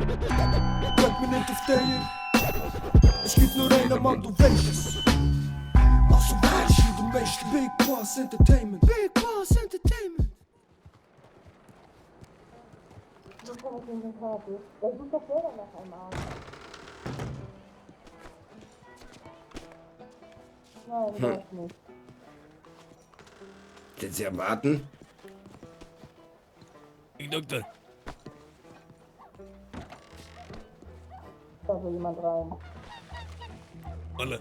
Bleib mir nicht auf der. Es gibt nur einen Mann, du weißt es. Also weißt du, du weißt Big Boss Entertainment. Big Boss Entertainment. So kann ich nicht fertig. Der sucht doch selber nach einem Arzt. Nein, weiß nicht. Sind Sie am Warten? Hey, Doktor. Da will jemand rein. Alle.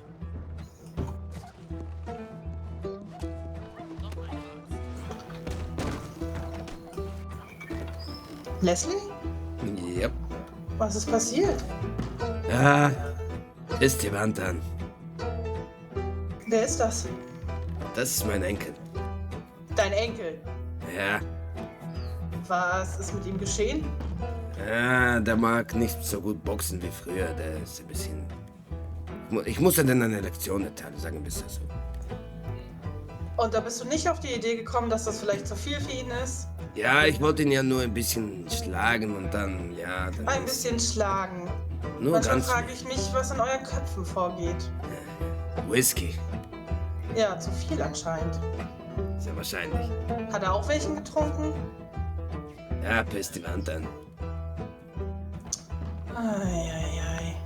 Leslie? Ja. Was ist passiert? Ah, ist die Wand an. Wer ist das? Das ist mein Enkel. Dein Enkel. Ja. Was ist mit ihm geschehen? Ja, der mag nicht so gut boxen wie früher. Der ist ein bisschen... Ich muss ihm dann eine Lektion erteilen, sagen wir es so. Und da bist du nicht auf die Idee gekommen, dass das vielleicht zu viel für ihn ist? Ja, ich wollte ihn ja nur ein bisschen schlagen und dann, ja... Dann Ein bisschen schlagen. Nur Manchmal ganz frage ich mich, was in euren Köpfen vorgeht. Whisky. Ja, zu viel anscheinend. Sehr wahrscheinlich. Hat er auch welchen getrunken? Ja, pisst die Wand an. Eieiei.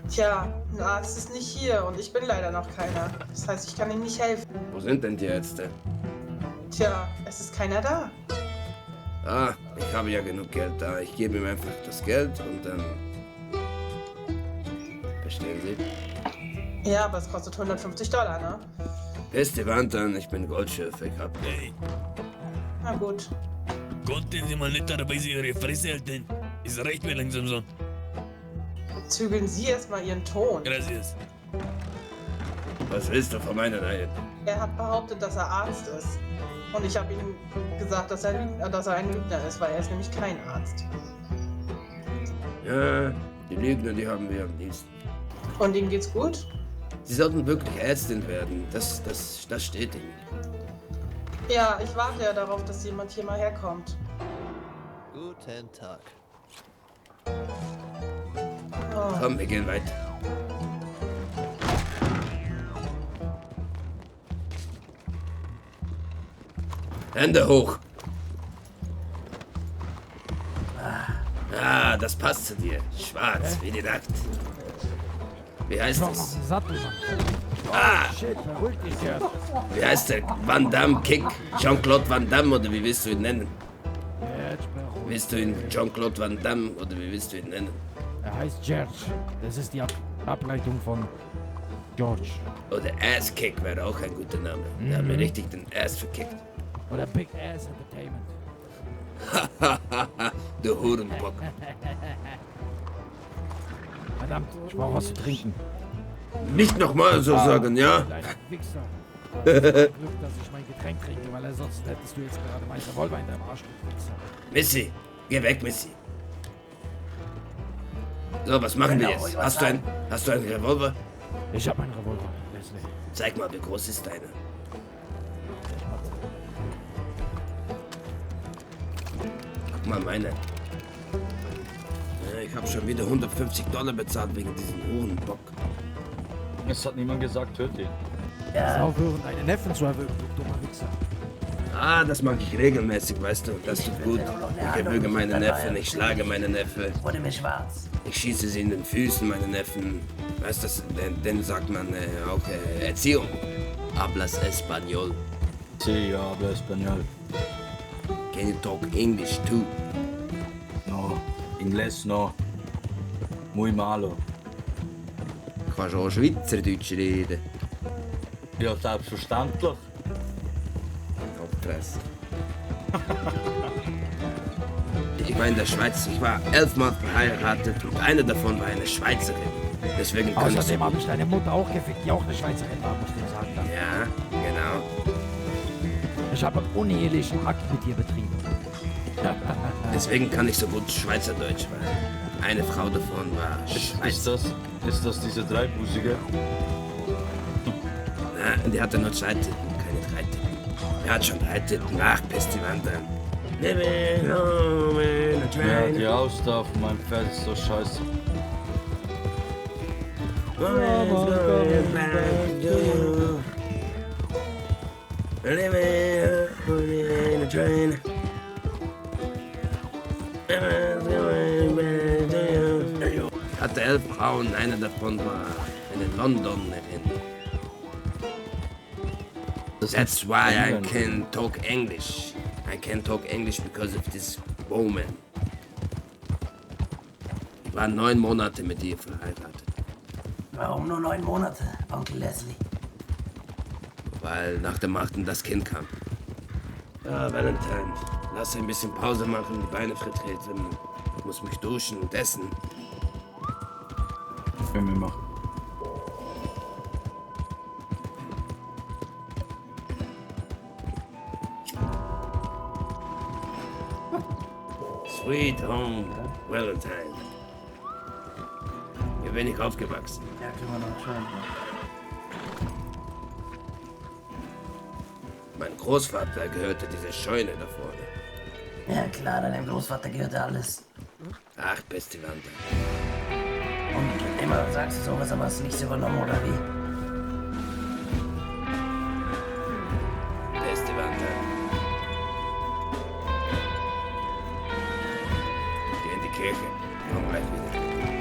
Tja, ein Arzt ist nicht hier und ich bin leider noch keiner. Das heißt, ich kann ihm nicht helfen. Wo sind denn die Ärzte? Tja, es ist keiner da. Ah, ich habe ja genug Geld da. Ich gebe ihm einfach das Geld und dann... Verstehen Sie? Ja, aber es kostet $150, ne? Pisst die Wand an, ich bin Goldschürfer, ich hab... Hey, Na gut. konnten Sie mal netterweise Ihre Fresse halten? Es reicht mir langsam so. Zügeln Sie erstmal Ihren Ton. Gracias. Was willst du von meiner Reihe? Er hat behauptet, dass er Arzt ist. Und ich habe ihm gesagt, dass er ein Lügner ist, weil er ist nämlich kein Arzt. Ja, die Lügner, die haben wir am liebsten. Und ihm geht's gut? Sie sollten wirklich Ärztin werden, das steht Ihnen. Ja, ich warte ja darauf, dass jemand hier mal herkommt. Guten Tag. Oh. Komm, wir gehen weiter. Hände hoch. Ah, das passt zu dir. Schwarz wie die Nacht. Wie heißt es? Sattel, Mann. Ah, Shit, beruhig dich jetzt. wie heißt der? Van Damme Kick? Jean-Claude Van Damme oder wie willst du ihn nennen? Jetzt beruhig. Willst du ihn Jean-Claude Van Damme oder wie willst du ihn nennen? Er heißt George. Das ist die Ableitung von George. Oder Ass Kick wäre auch ein guter Name. Der hat mir richtig den Ass verkickt. Oder Big Ass Entertainment. Du Hurenbock. Verdammt, ich brauche was zu trinken. Nicht nochmal so sagen, ja? Kleiner Wichser. Glück, dass ich mein Getränk trinke, weil sonst hättest du jetzt gerade meinen Revolver in deinem Arsch, du Wichser. Missy, geh weg, Missy. So, was machen wir jetzt? Hast du einen Revolver? Ich hab einen Revolver, Leslie. Zeig mal, wie groß ist deiner? Guck mal, meine. Ja, ich habe schon wieder $150 bezahlt wegen diesem Hurenbock. Es hat niemand gesagt, töte ihn. Pass aufhören, deine Neffen zu erwürgen, du dummer Wichser. Ah, das mache ich regelmäßig, weißt du. Das tut gut. Ich erwürge meine Neffen, ich schlage meine Neffen. Wurde mir schwarz. Ich schieße sie in den Füßen, meine Neffen. Weißt du, denen sagt man auch Erziehung. Hablas Español. Sí, yo hablo español. Can you talk English too? No, inglés no. Muy malo. Kannst auch Schweizerdeutsch reden? Ja, selbstverständlich. Hauptpresse. Ich war in der Schweiz, ich war 11 Mal verheiratet und eine davon war eine Schweizerin. Deswegen kann ich so Außerdem habe gut. ich deine Mutter auch gefickt, die auch eine Schweizerin war, muss ich dir sagen. Dann. Ja, genau. Ich habe einen unehelichen Akt mit dir betrieben. Deswegen kann ich so gut Schweizerdeutsch, weil eine Frau davon war Schweizer. Ist das diese Dreibusige? Na, die hatte nur 2 Titten, keine 3 Titten. Er hat schon 3 Titten, ach, pisst die Wand an. Living home in a train. Die Auster auf meinem Pferd ist so scheiße. Hatte 11 Frauen, eine davon war eine Londonerin. That's why I can talk English. I can talk English because of this woman. Ich war 9 Monate mit ihr verheiratet. Warum nur 9 Monate, Onkel Leslie? Weil nach dem 8. das Kind kam. Ja, Valentine, lass ein bisschen Pause machen, die Beine vertreten. Ich muss mich duschen und essen. Können wir machen. Sweet home, Valentine. Hier bin ich aufgewachsen. Ja, können wir noch schauen. Mein Großvater gehörte diese Scheune da vorne. Ja klar, deinem Großvater gehört alles. Ach, beste Wanda. Und immer sagst du sowas, aber hast nichts übernommen, oder wie? Beste Wanda. Geh in die Kirche. Komm gleich wieder.